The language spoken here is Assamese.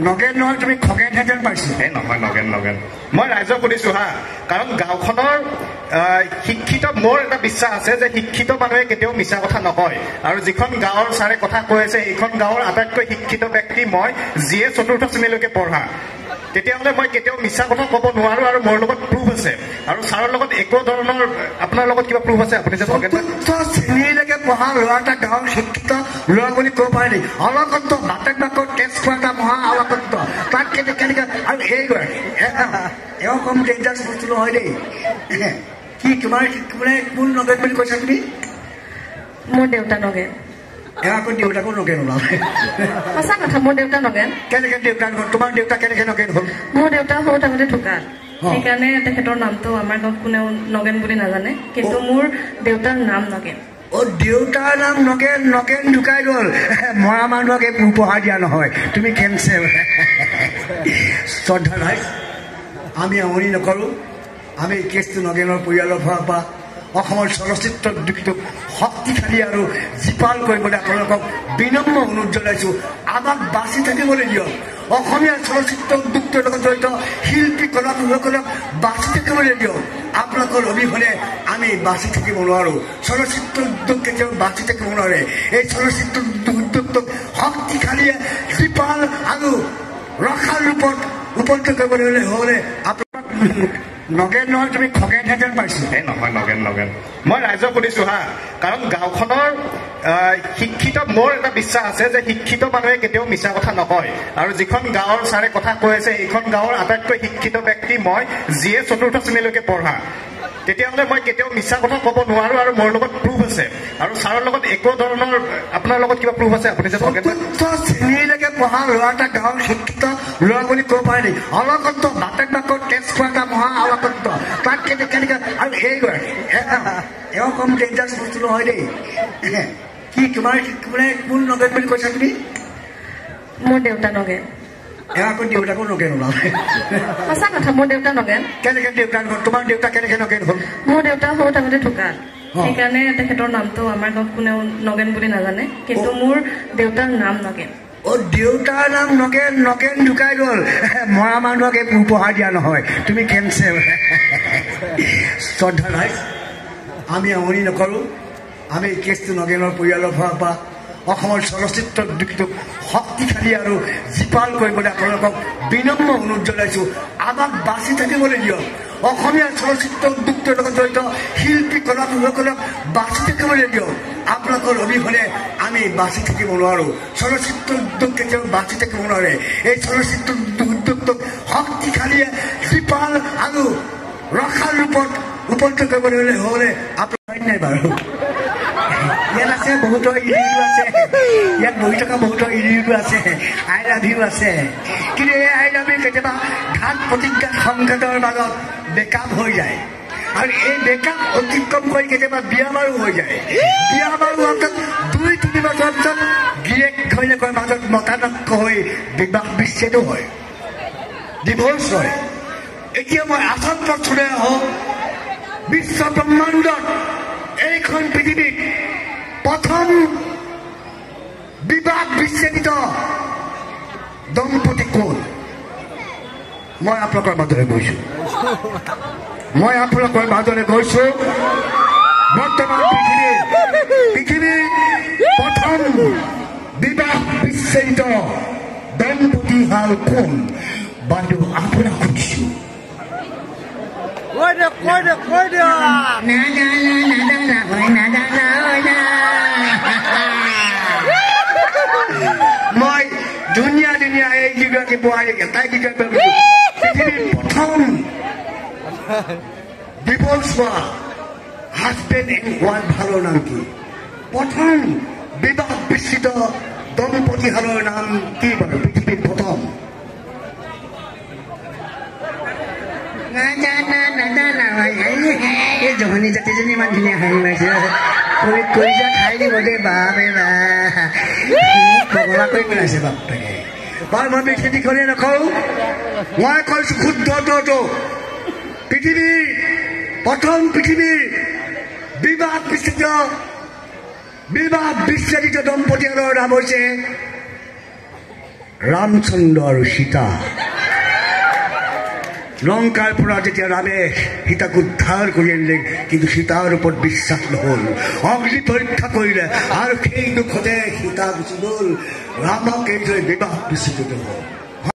নগেন নহয়, তুমি খগেন হেঁতেন পাইছো। এই নহয়, নগেন নগেন। মই ৰাইজক সুধিছো হা, কাৰণ গাঁওখনৰ শিক্ষিত, মোৰ এটা বিশ্বাস আছে যে শিক্ষিত মানুহে কেতিয়াও মিছা কথা নকয়। আৰু যিখন গাঁৱৰ ছাৰে কথা কৈ আছে, সেইখন গাঁৱৰ আটাইতকৈ শিক্ষিত ব্যক্তি মই, যিয়ে চতুৰ্থ শ্ৰেণীলৈকে পঢ়া। তেতিয়াহ'লে মই কেতিয়াও মিছা কথা ক'ব নোৱাৰো আৰু মোৰ লগত প্ৰুফ আছে। আৰু ছাৰৰ লগত একো ধৰণৰ, আপোনাৰ লগত কিবা প্ৰুফ আছে? আপুনি যে চতুৰ্থ শ্ৰেণীলৈকে পঢ়া ল'ৰা এটা গাঁৱৰ শিক্ষিত ল'ৰা বুলি ক'ব পাৰে নেকি? অলকন্ত বাপেক বাপেকৰ তেজ খোৱা এটা মহা অলকন্ত, তাক কেনেকে আৰু এইগৰাকী এওঁ কম ডেঞ্জাৰাছ বস্তু নহয় দেই। কি তোমাৰ মানে কোন নগেন বুলি কৈছা তুমি? মোৰ দেউতা নগেন। এওঁ আকৌ দেউতাকো নগেন ওলালে। সঁচা কথা, মোৰ দেউতা নগেন। কেনেকে দেউতা হ'ল? তোমাৰ দেউতা কেনেকে নগেন হ'ল? মোৰ দেউতা সৰু থাকোঁতে ঢুকাল, সেইকাৰণে তেখেতৰ নামটো আমাৰ গাঁৱত কোনেও নগেন বুলি নাজানে, কিন্তু মোৰ দেউতাৰ নাম নগেন। অ, দেউতাৰ নাম নগেন, নগেন ঢুকাই গ'ল। মৰা মানুহক এই উপহাৰ দিয়া নহয়, তুমি কেঞ্চেল। শ্ৰদ্ধা ৰাইজ, আমি আমনি নকৰোঁ। আমি কেছটো নগেনৰ পৰিয়ালৰ পৰা অসমৰ চলচ্চিত্ৰ উদ্যোগটোক শক্তিশালী আৰু জীপাল কৰিবলৈ আপোনালোকক বিনম্ৰ অনুৰোধ জনাইছোঁ, আমাক বাচি থাকিবলৈ দিয়ক। অসমীয়া চলচ্চিত্ৰ উদ্যোগটোৰ লগত জড়িত শিল্পী কলাকুশলসকলক বাচি থাকিবলৈ দিয়ক। আপোনালোকৰ অবিহনে আমি বাচি থাকিব নোৱাৰোঁ। চলচ্চিত্ৰ উদ্যোগ কেতিয়াও বাচি থাকিব নোৱাৰে। এই চলচ্চিত্ৰ উদ্যোগটোক শক্তিশালী, জীপাল আৰু ৰসাল ৰূপত ৰূপান্তৰ কৰিবলৈ হ'লে আপোনাক নগেন নহয়, তুমি খগেন হেঁতেন পাইছো। এই নহয়, নগেন নগেন। মই ৰাইজক সুধিছো হা, কাৰণ গাঁওখনৰ শিক্ষিত, মোৰ এটা বিশ্বাস আছে যে শিক্ষিত মানুহে কেতিয়াও মিছা কথা নকয়। আৰু যিখন গাঁৱৰ ছাৰে কথা কৈ আছে, সেইখন গাঁৱৰ আটাইতকৈ শিক্ষিত ব্যক্তি মই, যিয়ে চতুৰ্থ শ্ৰেণীলৈকে পঢ়া। তেতিয়াহ'লে মই কেতিয়াও মিছা কথা ক'ব নোৱাৰো আৰু মোৰ লগত প্ৰুফ আছে। আৰু ছাৰৰ লগত একো ধৰণৰ, আপোনাৰ লগত কিবা প্ৰুফ আছে? আপুনি যে চতুৰ্থ শ্ৰেণীলৈকে পঢ়া ল'ৰা এটা গাঁৱৰ শিক্ষিত ল'ৰা বুলি ক'ব পাৰে নেকি? অলকন্ত বাপেক বাপেকৰ তেজ খোৱা এটা মহা অলকন্ত, তাক কেনেকে আৰু এইগৰাকী এওঁ কম ডেঞ্জাৰাছ বস্তু নহয় দেই। কি তোমাৰ মানে কোন নগেন বুলি কৈছা তুমি? মোৰ দেউতা নগেন। এওঁ আকৌ দেউতাকো নগেন ওলালে। সঁচা কথা, মোৰ দেউতা নগেন। কেনেকে দেউতা হ'ল? তোমাৰ দেউতা কেনেকে নগেন হ'ল? মোৰ দেউতা সৰু থাকোঁতে ঢুকাল, সেইকাৰণে তেখেতৰ নামটো আমাৰ গাঁৱত কোনেও নগেন বুলি নাজানে, কিন্তু মোৰ দেউতাৰ নাম নগেন। অ, দেউতাৰ নাম নগেন, নগেন ঢুকাই গ'ল। মৰা মানুহক এই উপহাৰ দিয়া নহয়, তুমি কেঞ্চেল। শ্ৰদ্ধা ৰাইজ, আমি আমনি নকৰোঁ। আমি কেছটো নগেনৰ পৰিয়ালৰ পৰা অসমৰ চলচ্চিত্ৰ উদ্যোগটোক শক্তিশালী আৰু জীপাল কৰিবলৈ আপোনালোকক বিনম্ৰ অনুৰোধ জনাইছোঁ, আমাক বাচি থাকিবলৈ দিয়ক। অসমীয়া চলচ্চিত্ৰ উদ্যোগটোৰ লগত জড়িত শিল্পী কলাকুশলসকলক বাচি থাকিবলৈ দিয়ক। আপোনালোকৰ অবিহনে আমি বাচি থাকিব নোৱাৰোঁ। চলচ্চিত্ৰ উদ্যোগ কেতিয়াও বাচি থাকিব নোৱাৰে। এই চলচ্চিত্ৰ উদ্যোগটোক শক্তিশালী, জীপাল আৰু ৰসাল ৰূপত ৰূপান্তৰ কৰিবলৈ হ'লে আপোনাৰ নাই বাৰু। ইয়াত আছে বহুতৰ ইৰিও আছে, ইয়াত বহি থকা বহুতৰ ইৰিও আছে, I love you আছে। কিন্তু এই I love you কেতিয়াবা ঘাত প্ৰতিঘাত সংঘাতৰ মাজত বেকআপ হৈ যায়, আৰু এই বেকআপ অতিক্ৰম কৰি কেতিয়াবা বিয়া বাৰু হৈ যায়। বিয়া বাৰু হোৱাৰ পিছত 2-3 বছৰৰ পিছত গিৰিয়েক ঘৈণীয়েকৰ মাজত মতানৈক্য হৈ বিবাহ বিচ্ছেদো হয়, ডিভৰ্চ হয়। এতিয়া মই আচল প্ৰশ্নলৈ আহোঁ। বিশ্ব ব্ৰহ্মাণ্ডত এইখন পৃথিৱীত প্ৰথম বিবাহ বিচ্ছেদিত দম্পতী কোন? মই আপোনালোকৰ মাজলৈ গৈছো, মই আপোনালোকৰ মাজলৈ গৈছো। বৰ্তমান পৃথিৱীৰ প্ৰথম বিবাহ বিচ্ছেদিত দম্পতীহাল কোন? বাইদেউ, আপোনাক সুধিছো। মই ধুনীয়া ধুনীয়া এই যিগৰাকী বোৱাৰী, তাই কি পৃথিৱীৰ প্ৰথম ডিভোৰ্চ হোৱা হাজবেণ্ড এণ্ড ৱাইফ হালৰ নাম কি? প্ৰথম বিবাহ বিচ্ছিত দম্পতীহালৰ নাম কি বাৰু পৃথিৱীৰ প্ৰথম? এই জহনী জাতিজনী ইমান ধুনীয়া হাঁহি মাৰিছে, কলিজা খাই দিব দেই, বাপৰে বাপ, পগলা কৰি পেলাইছে বাপেকে। বাৰু মই বেছি দীঘলীয়া নকৰোঁ, মই কৈছো শুদ্ধ উত্তৰটো। পৃথিৱীৰ প্ৰথম পৃথিৱীৰ বিবাহ বিচ্ছেদিত দম্পতীহালৰ নাম হৈছে ৰামচন্দ্ৰ আৰু সীতা। লংকাৰ পৰা যেতিয়া ৰামে সীতাক উদ্ধাৰ কৰি আনিলে, কিন্তু সীতাৰ ওপৰত বিশ্বাস নহ'ল, অগ্নি পৰীক্ষা কৰিলে আৰু সেই দুখতে সীতা গুচি গ'ল। ৰামক এইদৰে বিবাহ বিচ্ছেদিত হ'ল।